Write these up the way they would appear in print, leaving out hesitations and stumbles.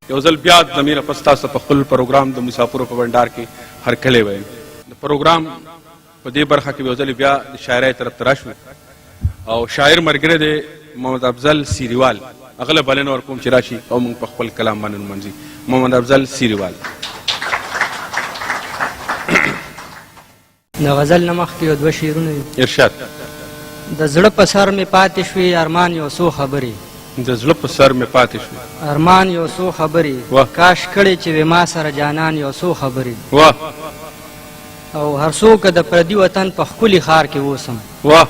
یو ځل بیا د مینه پس تاسو په خپل پروګرام د مسافرو په بنډار کې هرکلی وایم. د پروګرام په دې برخه کې یو ځل بیا د شاعرۍ طرف ته راشو او شاعر ملګری دی محمد افضل سیریوال، هغه له بلنه ورکوم چې راشي او موږ په خپل کلام باندې نمانځي. محمد افضل سیریوال. د غزل نه مخکې یو دوه شعرونه دي. ارشاد. د زړه په سر مې پاتې شوې ارمان یو څو خبرې. د زړه په سر مې پاتې شوې ارمان یو څو خبرې. واه. کاش کړې چې وې ما سره جانان یو څو خبرې. واه. او هر څو که د پردي وطن په ښکلي ښار کې اوسم. واه.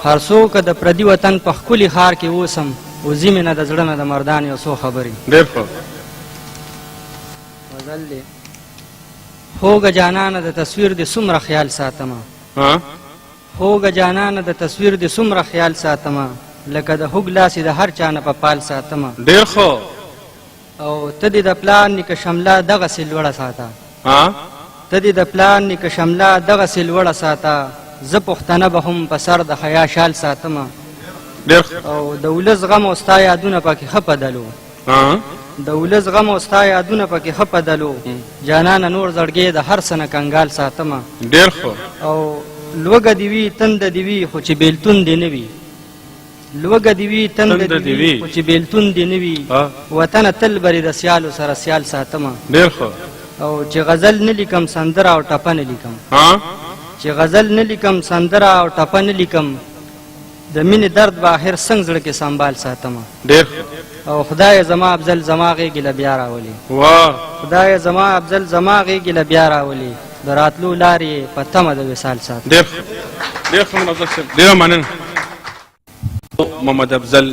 هر څو که د پردي وطن په ښکلي ښار کې اوسم، وځي مې نه د زړه نه د مردان یو څو خبرې. ډېر ښه. غزل دی. خوږه جانانه د تصویر دې څومره خیال ساتمه. ها. خوږه جانانه د تصویر دې څومره خیال ساتمه، لکه د هوږ لاس د هر چا نه په پال ساتمه. ډېر ښه. او ته دې د پلار نیکه شمله دغسې لوړه ساته. ها. ته دې د پلار نیکه شمله دغسې لوړه ساته، زه پښتنه به هم په سر د حیا شال ساتمه. ډېر ښه. او د ولس غم او ستا یادونه پکې ښه پدلو. ها. د ولس غم او ستا یادونه پکې ښه پدلو، جانانه نور زړګی د هر څه نه کنګال ساتمه. ډېر ښه. او لوږه دې وي تنده دې وي خو چې بېلتون دې نه وي. لوږه دې وي تنده دې وي خو چې بېلتون دې نه وي، وطنه تل به دې د سیالو سره سیال ساتمه. ډېر ښه. او چې غزل نه لیکم سندره او ټپه نه لیکم. ها. چې غزل نه لیکم سندره او ټپه نه لیکم، د مینې درد به آخر څنګه زړه کې سنبال ساتمه. ډېر ښه. او خدای زما افضل زما غېږې له بیا راولي. واه. خدای زما افضل زما غېږې له بیا راولي، د راتلو لارې یې په تمه د وصال ساتم. ډېر ښه. ډېر ښه محمد افضل صاحب، ډېره مننه. محمد افضل.